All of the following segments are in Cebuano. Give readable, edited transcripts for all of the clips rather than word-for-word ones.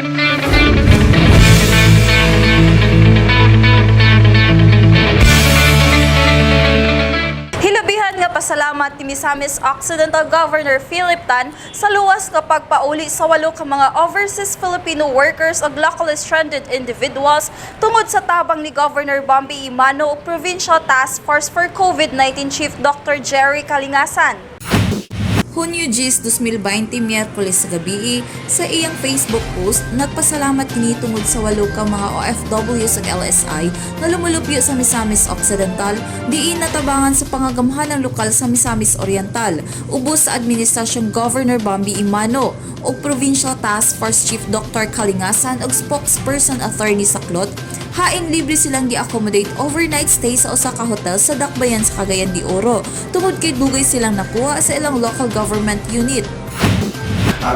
Hilabihan nga pasalamat ni Misamis Occidental Governor Philip Tan sa luwas nga pagpauli sa walo ka mga overseas Filipino workers ug locally stranded individuals tungod sa tabang ni Governor Bambi Emano ug Provincial Task Force for COVID-19 Chief Dr. Jerry Kalingasan. Hunyo 10, 2020, Miyerkules sa gabi, sa iyang Facebook post, nagpasalamat kini tungod sa walo ka mga OFWs ug LSI nga lumulupyo sa Misamis Occidental, diin natabangan sa pangagamhan ng lokal sa Misamis Oriental, ubos sa Administrasyong Governor Bambi Emano ug Provincial Task Force Chief Dr. Kalingasan ug spokesperson Attorney Saklot, hain libre silang gi-accommodate overnight stay sa usa ka hotel sa Dakbayan sa Cagayan de Oro tungod kay dugay silang nakuha sa ilang local government unit.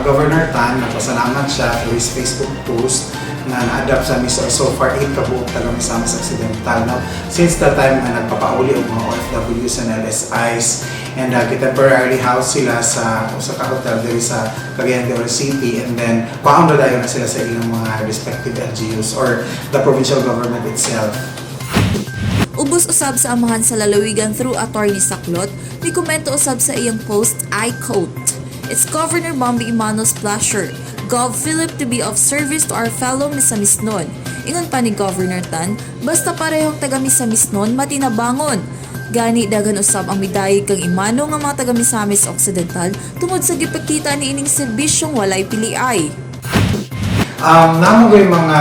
Governor Tan, nagpasalamat siya through his Facebook post na na-adapt sa MisOr so far 8 kabuok taga Misamis Occidental, no? Since the time na nagpapauli og mga OFWs and LSIs and temporarily house sila sa usa ka hotel diri sa Cagayan de Oro City and then kuhaon na dayon na sila sa ilang mga respective LGUs or the provincial government itself. Ubos usab sa amahan sa lalawigan through Attorney Saklot, mi komento usab sa iyang post, I quote, "It's Governor Bambi Emano's pleasure, Gov Philip, to be of service to our fellow Misamisnon." Ingon pa ni Governor Tan, basta parehong taga Misamisnon matinabangon. Gani daghan usab ang midayig kang Emano nga mga taga Misamis Occidental tungod sa gipakita ni ining serbisyong walay piliay. Naa man mga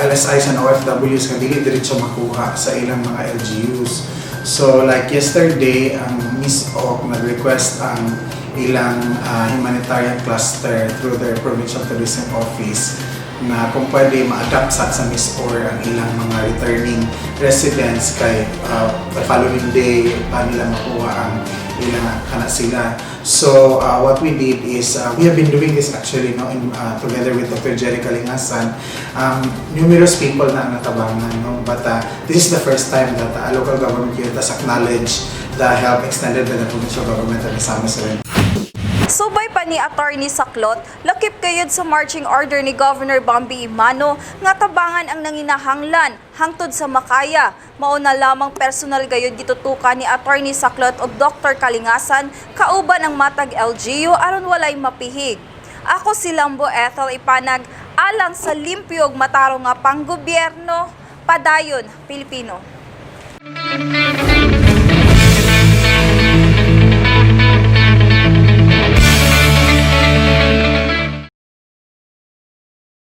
LSIs and OFWs nga dili diretso makuha sa ilang mga LGUs. So like yesterday, ang MisOcc nag-request ang ilang humanitarian cluster through their provincial tourism office na kung pwede ma-adapt sa MisOr ang ilang mga returning residents kay the following day pa nila makuha ang ilang kana sila. So what we did is we have been doing this actually, no, together with Dr. Jerry Kalingasan. Numerous people na ang natabangan, no, but this is the first time that a local government unit has acknowledged the help extended by the provincial government of Misamis Oriental. Subay pa ni Attorney Saklot, lakip kayod sa marching order ni Governor Bambi Emano nga tabangan ang nanginahanglan hangtod sa makaya. Mao na lamang personal gayud gitutukan ni Attorney Saklot ug Dr. Kalingasan kauban ang matag LGU aron walay mapihig. Ako si Lambo Ethel Ipanag alang sa limpyo ug matarong nga panggobyerno, padayon Pilipino.